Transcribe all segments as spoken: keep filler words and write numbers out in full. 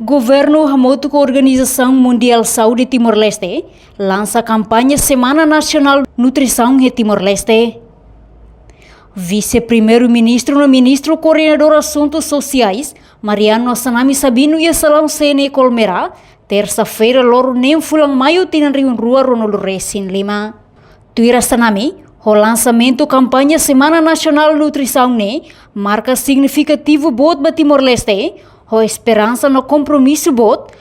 Governu hamutuk ho Organizasaun Mundiál Saúde Timor-Leste lansa kampaña Semana Nasionál Nutrisaun iha Timor-Leste. Vise-Primeiru-Ministru no Ministru Koordenadór Asuntus Sosiais, Mariano Assanami Sabino, iha salaun C N E Colmera, tersa-feira loron neen fulan Maiu tinan rihun rua ruanulu resin lima. Tuir Assanami, ho lansamentu kampaña Semana Nasionál Nutrisaun ne'e marka signifikativu boot ba Timor-Leste, ho esperansa no kompromisu boot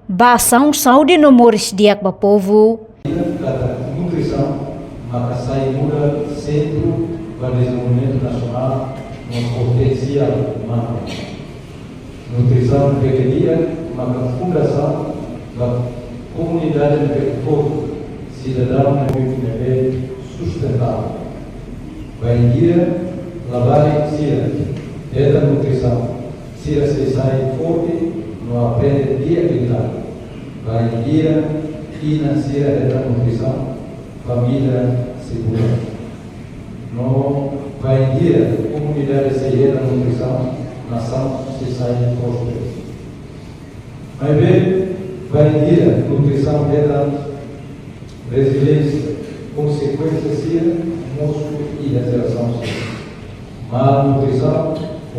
ba asaun saúde no moris di'ak ba povu. Katak nutrisaun maka sai nu'udar sentru ba dezenvolvimentu nasionál no potensiál umanu. Nutrisaun ne'ebé di'ak maka fundasaun ba komunidade ne'ebé forte, sidadaun ne'ebé sustentável. Bainhira labarik sira hetan nutrisaun, sira sei sai forte no aprende di'ak liután. Bainhira inan sira hetan nutrisaun, família segura. No bainhira komunidade sei hetan nutrisaun, nasaun sei sai prósperu. Maibé, bainhira nutrisaun hetan reziliénsia, konsekuénsia sira mosu iha jerasaun sira. Malnutrisaun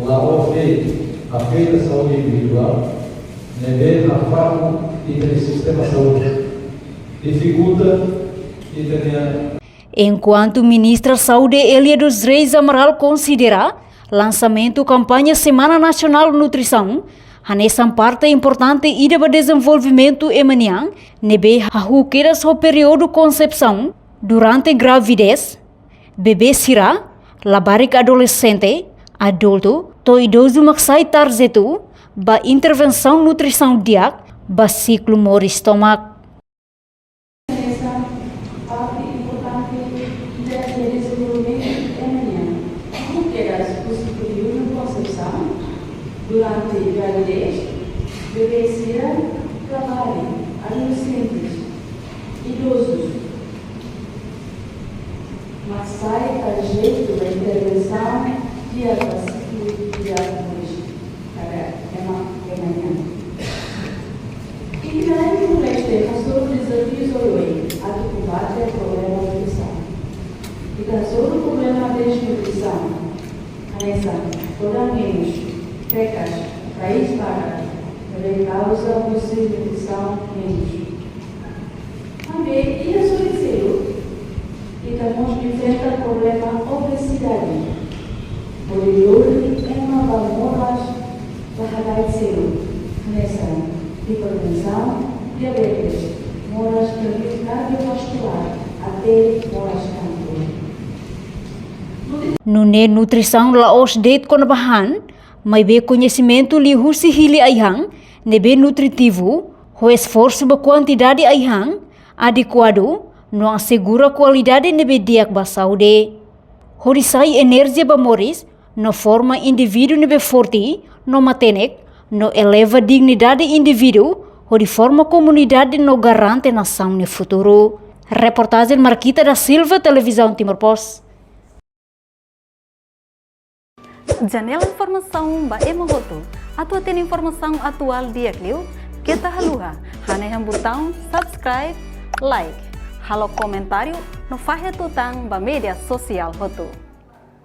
la'ós de'it afeta saúde individuál, ne'ebé hafaku ita-nia sistema saúde, difikulta ita-nia. Enkuantu Ministra Saúde Elia dos Reis Amaral konsidera lansamentu kampaña Semana Nasionál Nutrisaun hanesan parte importante ida ba dezenvolvimentu ema nian, ne'ebé hahú kedas ho períodu konsepsaun, durante gravidez, bebé sira, labarik adolexente, adultu, to'o idozu mak sai tarjetu ba intervensaun nutrisaun di'ak ba siklu moris tomak. Hanesan parte importante ida iha dezenvolvimentu ema nian, hahú kedas husi períodu konsepsaun, durante gravidez, bebé sira, labarik, adolexentes, idozus, mak sai tarjetu ba intervensaun di'ak ba siklu di'ak moris kada ema, ema nian. Ita-nia Timor-Leste hasoru dezafiu oioin atu kombate problema nutrisaun. Ita hasoru problema desnutrisaun, hanesan todan menus, fekas, raiz badak, ne'ebé kauza husi nutrisaun menus. Maibé iha sorin seluk, ita mós enfrenta problema obesidade, hodi lori ema ba moras ba hada'et seluk, hanesan hipertensaun, diabetes, moras kardio-, kardiovaskulár, até moras kantór. Nune'e nutrisaun la'ós de'it kona-ba han, maibé koñesimentu liuhusi hili ai-han ne'ebé nutritivu, ho esforsu ba kuantidade ai-han adekuadu, no asegura kualidade ne'ebé di'ak ba saúde. Hodi sai enerjia ba moris, no forma indivíduu ne'ebé forte no matenek, no eleva dignidade indivíduu, hodi forma komunidade no garante nasaun nia futuru. Reportajen Marquita da Silva, Televizaun Timor Post. Janela informasaun ba ema hotu. Atu hatene informasaun atuál di'ak liu, keta haluha hanehan butaun subscribe, like, halo komentáriu no fahe tutan ba média sosiál hotu.